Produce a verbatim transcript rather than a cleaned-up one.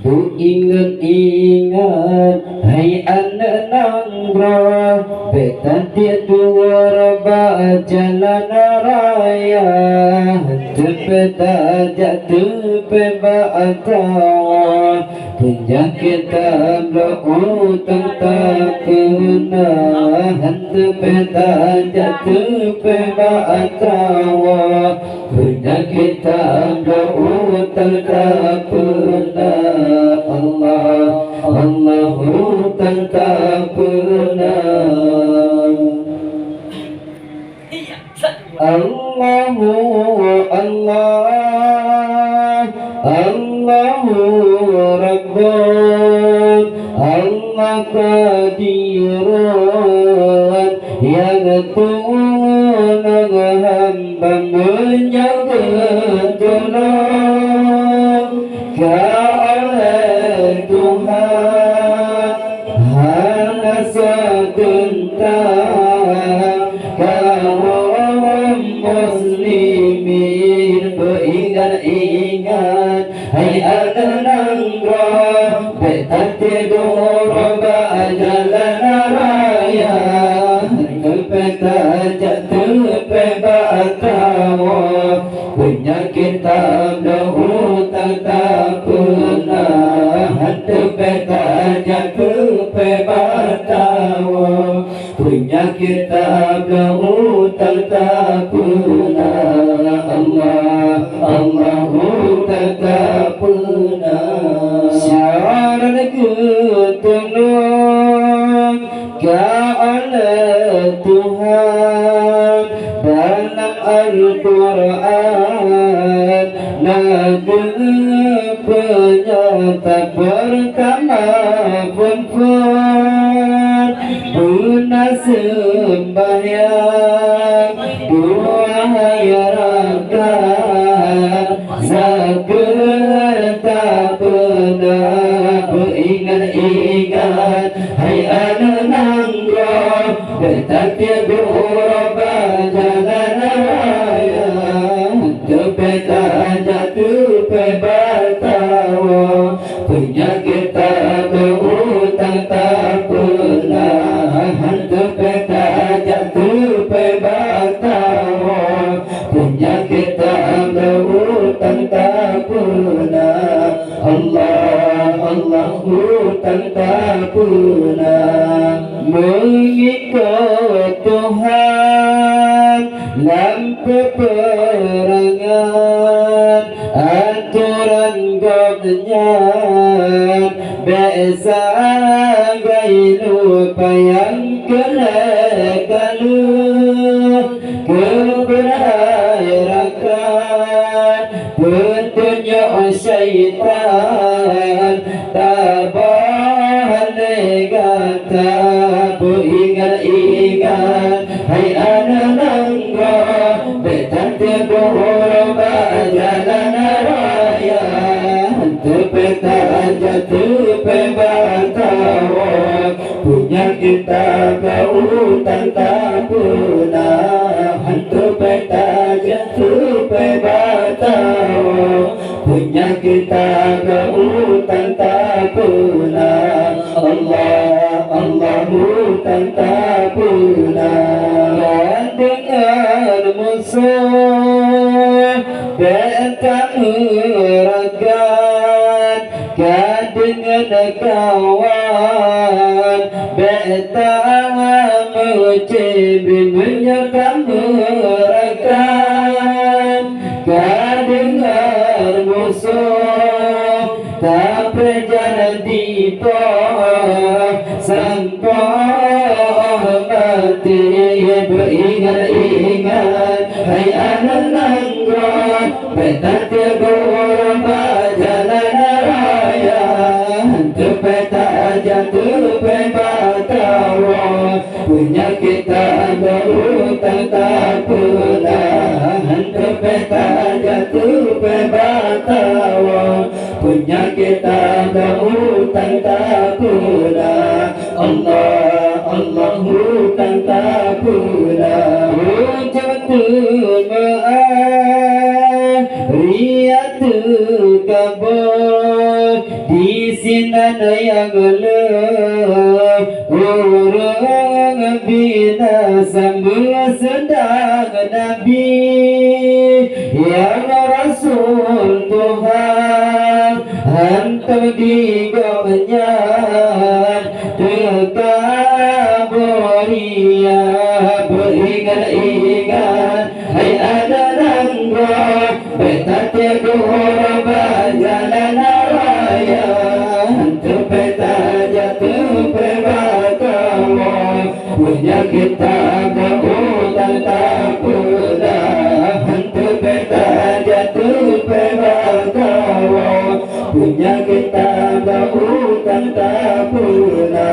Peuingat-ingat, hai aneuk nanggroe, bék tatiek duer bak jalan raya, teupeu tajak teupeu bak atawa. Peunyakét tabloe, utang tapeuna, han teupeu tajak teupeu bak atawa. Peunyakét tabloe, utang tapeuna, Allah, Allah, utang tapeuna. Allahu Allah, Allahu Rabbun, Allah Qadirun, nyang tulông hamba meunyoe geutulông ka oleh Tuhan, hana seuteuntang kaum muslimin. Beuingat-ingat, hai aneuk nanggroe, bék tatiek duer bak jalan raya, teupeu tajak teupeu bak atawa. Peunyakét tabloe, utang tapeuna, han teupeu tajak teupeu bak atawa. Peunyakét tabloe, utang tapeuna, Allah, Allah, utang tapeuna. Syarat geutulông ka oleh Tuhan, dalam Al-Qur'an na geupeunyata, peurtama phon-phon beuna seumbahyang dua hai rakaat, zakeuet tapeuna. Beuingat-ingat, hai aneuk nanggroe, bék tatiek duer bak jalan raya, teupeu tajak teupeu bak atawa. Peunyakét tabloe, utang tapeuna, han teupeu tajak teupeu bak atawa. Peunyakét tabloe, utang tapeuna, Allah, Allah, utang tapeuna. Meungikat Tuhan lam peupeurangan, atoran Gobnyan bék sagai lupa nyang keu lhée ka lheueh. Keu beuraya rakan peutunyok syaitan, tabah lé gata. Beuingat-ingat, hai aneuk nanggroe, bék tatiek duer bak jalan raya, teupeu tajak teupeu bak atawa. Peunyakét tabloe, utang tapeuna, han teupeu tajak teupeu bak atawa. Peunyakét tabloe, utang tapeuna, Allah, Allah, utang tapeuna. Ka deungon musoh bék tameurakan, ka deungon kawan bék tameucebri. Meunyoe tameurakan, ka deungon musoh, tapeujadi poh sampoe maté. Beuingat-ingat, hai aneuk nanggroe, bék tatiek duer bak jalan raya, teupeu tajak teupeu bak atawa. Peunyakét tabloe, utang tapeuna, han teupeu tajak teupeu bak atawa. Peunyakét tabloe, utang tapeuna, Allah, Allah, utang tapeuna. Ujoe teumeu'ah, ria teukaboe, Di sinan nyang lheueh ureuëng bina sambil seudang Nabi, nyang Rasul Tuhan hantom di gobnyan teuka boh raya. Beuingat-ingat hai aneuk nanggroe, bék tategur bak jalan raya, hantom bék tajak teupeu bak kawoe. Peunyakét tabloe utang tapeuna, hantom bék tajak teupeu bak kawoe. Peunyakét tabloe utang tapeuna.